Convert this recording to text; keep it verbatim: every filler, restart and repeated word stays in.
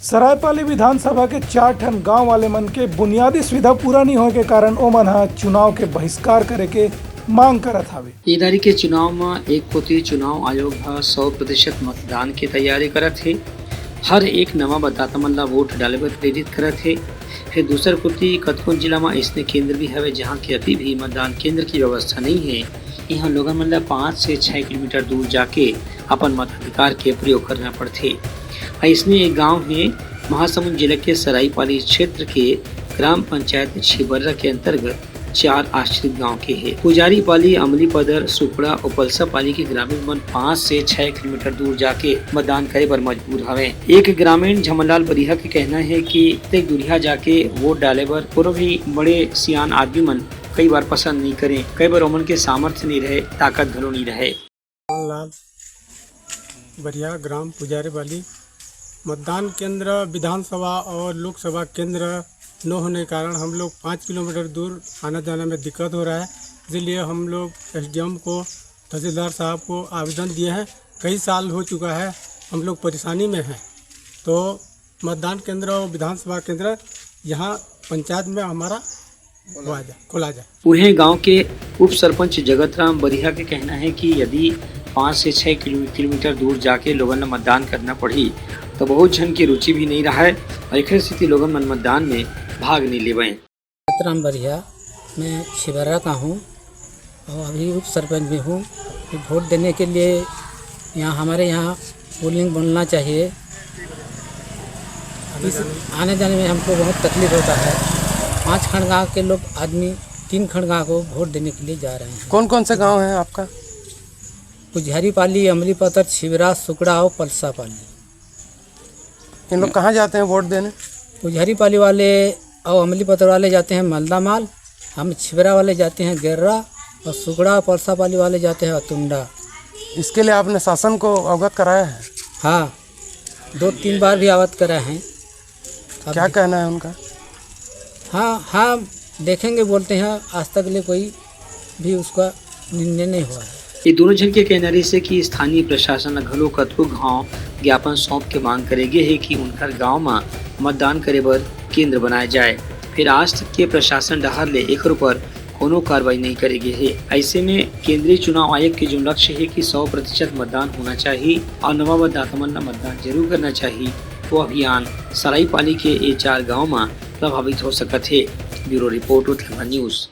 सरायपाली विधानसभा के चार ठन गांव वाले मन के बुनियादी सुविधा पूरा नइ होए के कारण ओमन ह चुनाव के बहिष्कार करे के मांग करत हावे। ए दारी के चुनाव म एक कोति चुनाव आयोग ह सौ प्रतिशत मतदान के तैयारी करत हे, हर एक नवा मतदाता मन ला वोट डाले बर प्रेरित करत हे। फेर दूसर कोति कतकोन जिला म अइसने केंद्र भी हवे, जहां के अभी भी मतदान केंद्र की व्यवस्था नइ हे। इहां लोगन मन ला पाँच से छह किलोमीटर दूर जाके अपन मताधिकार के प्रयोग करना पड़थे। अइसने एक गांव हे महासमुंद जिला के सरायपाली क्षेत्र के ग्राम पंचायत छिबर्रा के अंतर्गत चार आश्रित गांव के हे। पुजारी पाली, अमली पदर, सुकड़ा अउ पलसा पाली के ग्रामीण मन पाँच से छह किलोमीटर दूर जाके मतदान करे बर मजबूर हवे। एक ग्रामीण झमनलाल बरिहा के कहना हे कि अतेक दूरिहा जाके वोट डाले बर कोनो भी बड़े सियान आदमी मन कई बार पसंद नइ करे, कई बार ओमन के सामर्थ्य नइ रहे, ताकत घलो नइ रहे। लाल बरिया, ग्राम पुजारी वाली। मतदान केंद्र विधानसभा और लोकसभा केंद्र न होने के कारण हम लोग पाँच किलोमीटर दूर आना जाने में दिक्कत हो रहा है। इसलिए हम लोग एसडीएम को, तहसीलदार साहब को आवेदन दिए हैं। कई साल हो चुका है, हम लोग परेशानी में हैं। तो मतदान केंद्र और विधानसभा केंद्र यहाँ पंचायत में हमारा खोला जाए, खोला जाए। उहें गांव के उप सरपंच जगत राम बरिहा के कहना हे कि यदि पाँच से छह किलो-, किलोमीटर दूर जाके लोगन ल मतदान करना पड़ही, त बहुत झन के रुचि भी नइ रहय अउ एखरे सेती लोगन मन मतदान में भाग नइ लेवंय। जगत राम बरिहा, मैं छिबर्रा का हूँ और अभी उप सरपंच भी हूँ। वोट देने के लिए यहाँ, हमारे यहाँ पोलिंग बनना चाहिए। इस आने जाने में हमको बहुत तकलीफ होता है। पाँच खंड गाँव के लोग, आदमी तीन खंड गाँव को वोट देने के लिए जा रहे हैं। कौन कौन से गांव हैं आपका? पुजहरी पाली, अमली पतर, छिबरा, सुकड़ा और पलसा पाली। इन लोग कहाँ जाते हैं वोट देने? पुजहरी पाली वाले और अमली पतर वाले जाते हैं मलदा माल, हम छिबरा वाले जाते हैं गेर्रा और सुकड़ा और पलसा पाली वाले जाते हैं अतुंडा। इसके लिए आपने शासन को अवगत कराया है? हाँ, दो तीन बार भी अवगत कराए हैं। अब क्या दे- कहना है उनका? हाँ, हाँ, देखेंगे बोलते हैं, आज तक ले कोई भी उसका निर्णय नहीं हुआ है। ये दोनों झन के कहना रहिस हे कि स्थानीय प्रशासन ल घलो कतको घांव ज्ञापन सौंप के मांग करे गे हे कि उनकर गांव म मतदान करे बर केंद्र बनाए जाए, फेर आज तक के प्रशासन डहार ले एखर ऊपर कोनो कार्रवाई नइ करे गे हे। अइसे में केंद्रीय चुनाव आयोग के जो लक्ष्य हे कि सौ प्रतिशत मतदान होना चाही अउ नवा मतदाता मन ल मतदान जरूर करना चाही, वो अभियान सराईपाली के ये चार गांव म प्रभावित हो सकत हे। Bureau report, Uttarakhand news.